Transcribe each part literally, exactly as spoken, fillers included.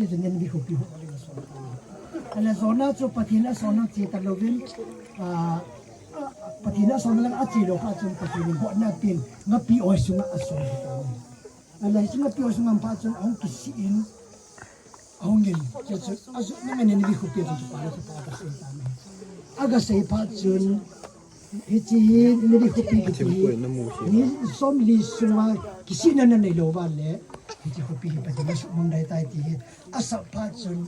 Chu Nineveh khopi ho le son. Ahile Jonah chu Pathen asonna che talouvin, ah, Pathen asonna lang ache lou phat chun Pathen in botna apen, ngapi oi sunga ason tan. Ahile hiche ngapi oi sunga aum phat chun ahung kisih in, ahung in, chu chu, ajoh nanga Nineveh khopi chu kipa le kipa agasei tan. Agasei phat chun, Hiche hi Nineveh khopi kiti hi, ni somli sunga kisihna nanei lou uva le, hiche khopi hi Pathen in asuhmang dai tai ti hi asah phat chun,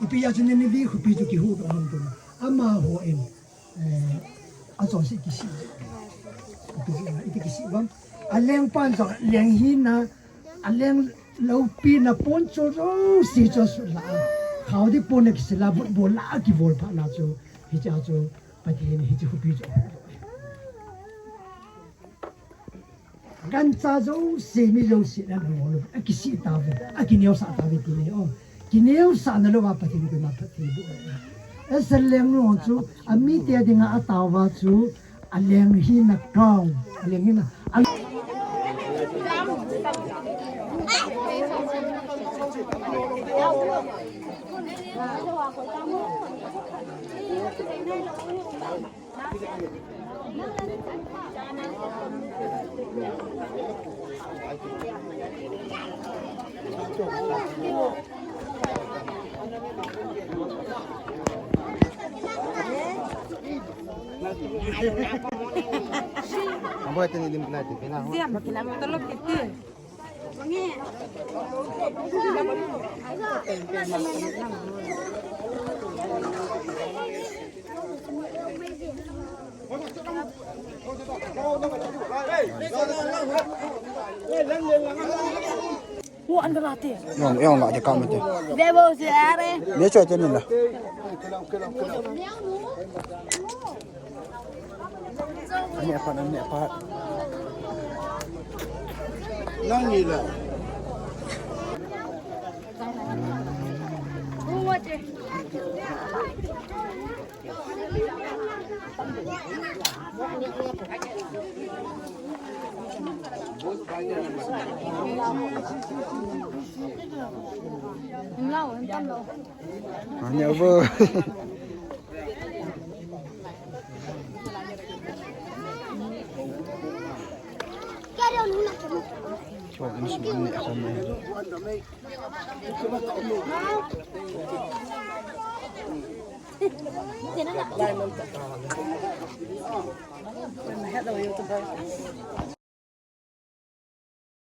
ipi jeh a chun Nineveh khopi chu kihuhdoh ham tile, amaho in, eh, achonset kisih, iti kisih uvam. Alengpan jong, leng hina, aleng loupina pon chu jouse chu asut la a, khao ding pon a kisil a, vutbol la a kivol phat na chu, hichea chu Pathen in hiche khopi chu ahuhdoh e. Gancha jouse, mi jouse in ana ngol uve, akisih tauve, akineosah tauve ti le o. Kineosahna louva Pathen in koima phatthei boh lou. Israel lengnu chu amite dinga ataova chu aleng hina kau, aleng hina, a Ang buhay tinilim na ito, kailangan. Diyan, makinang tulog ito. Wo, an galate. Yong, yong la je kam te. Bebo se are. Ye choi te ni la. Ane pa, ane pa. Nang ni la. Anya bo. Chua kan sum an neh khom e.